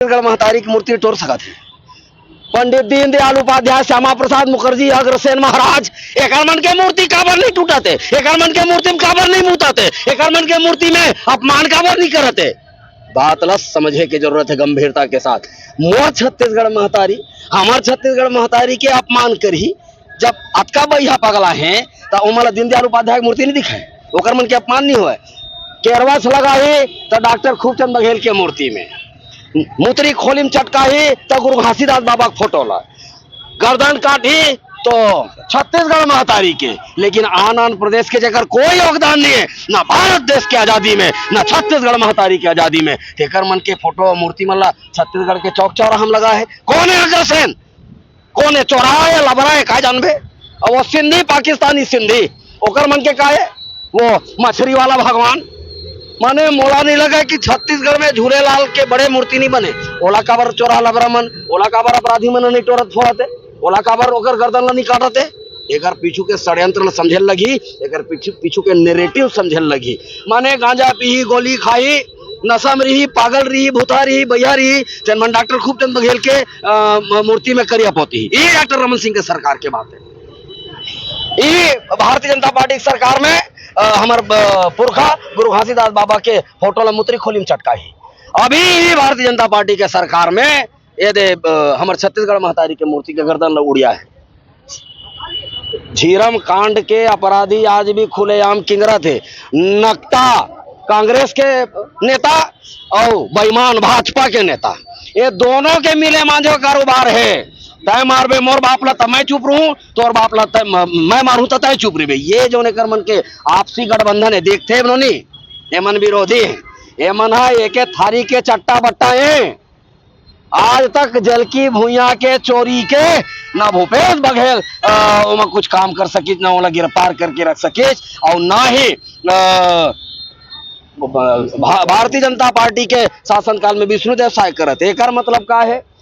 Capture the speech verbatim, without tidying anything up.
छत्तीसगढ़ महतारी के मूर्ति टोर सकत हे? पंडित दीनदयाल उपाध्याय, श्यामा प्रसाद मुखर्जी, अग्रसेन महाराज, एकर मन के मूर्ति काबर नहीं टूटत हे? एकर मन के मूर्ति में काबर नहीं मुतत हे? एकर मन के मूर्ति में अपमान काबर नहीं करत हे? बात ला समझे के जरूरत हे गंभीरता के साथ। मोर छत्तीसगढ़ महतारी, हमर छत्तीसगढ़ महतारी के अपमान करही, जब अतका बइहा पगला हे, त ओमन ला दीनदयाल उपाध्याय के मूर्ति नहीं दिखाए, ओकर मन के अपमान नहीं होय? केरवा से लगाही त डॉक्टर खूबचंद बघेल के मूर्ति में, मुतरी खोली में चटकाही त गुरु घासीदास बाबा के फोटो ला, गर्दन काटही तो छत्तीसगढ़ महतारी के, लेकिन आन आन प्रदेश के जेकर कोई योगदान नहीं है, ना भारत देश के आजादी में, ना छत्तीसगढ़ महतारी के आजादी में, तेकर मन के फोटो मूर्ति मन ला छत्तीसगढ़ के चौक चौराहा में लगा है। कौन है अग्रसेन? कौन है? चोरहा है, लबरा है, का जानबे? अब वो सिंधी, पाकिस्तानी सिंधी, ओकर मन के का है? वो मछरी वाला भगवान। माने मोला नहीं लगा कि छत्तीसगढ़ में झूलेलाल के बड़े मूर्ति नहीं बने। ओला काबर चोरहा लबरा मन, ओला काबर अपराधी मन नहीं टोरत फोड़त हे, ओला काबर ओकर गर्दन ला नहीं काटत हे? एकर पीछू के षड्यंत्र ला समझे लगही, एकर पीछू, पीछू के नैरेटिव समझे लगही। माने गांजा पीही, गोली खाही, नशा में रही, पागल रही, भूता रही, बइहा रही, तेन मन डॉक्टर खूबचंद बघेल के, अ, म-, मूर्ति में करिया पोतही। ये डॉक्टर रमन सिंह के सरकार के बात है। ये भारतीय जनता पार्टी की सरकार में, अ, हमर, अ, पुरखा गुरु घासीदास बाबा के फोटो ला मुतरी खोली में चटकाही। अभी ही भारतीय जनता पार्टी के सरकार में ये दे, अ, हमर छत्तीसगढ़ महतारी के मूर्ति के गर्दन ला उड़िया है। झीरम कांड के अपराधी आज भी खुलेआम किंगरत हे। नकटा कांग्रेस के नेता अउ बेईमान भाजपा के नेता, ये दोनों के मिले मांझो कारोबार है। तय मारबे मोर बाप ला त मैं चुप रहूं, तोर बाप ला तय म-, मैं मारहूं त तय चुप रहिबे। ये जोन एकर मन के आपसी गठबंधन है, देखते हे नोनी, एमन विरोधी है, एमन हा एके थारी के चट्टा बट्टा है। आज तक जलकी भुइयां के चोरी के ना भूपेश बघेल, अ, ओमा कुछ काम कर सकिस, ना ओला गिरफ्तार करके रख सकिस, अउ ना ही, अ, भा-, भारतीय जनता पार्टी के शासनकाल में विष्णुदेव साय करत। एकर मतलब का है?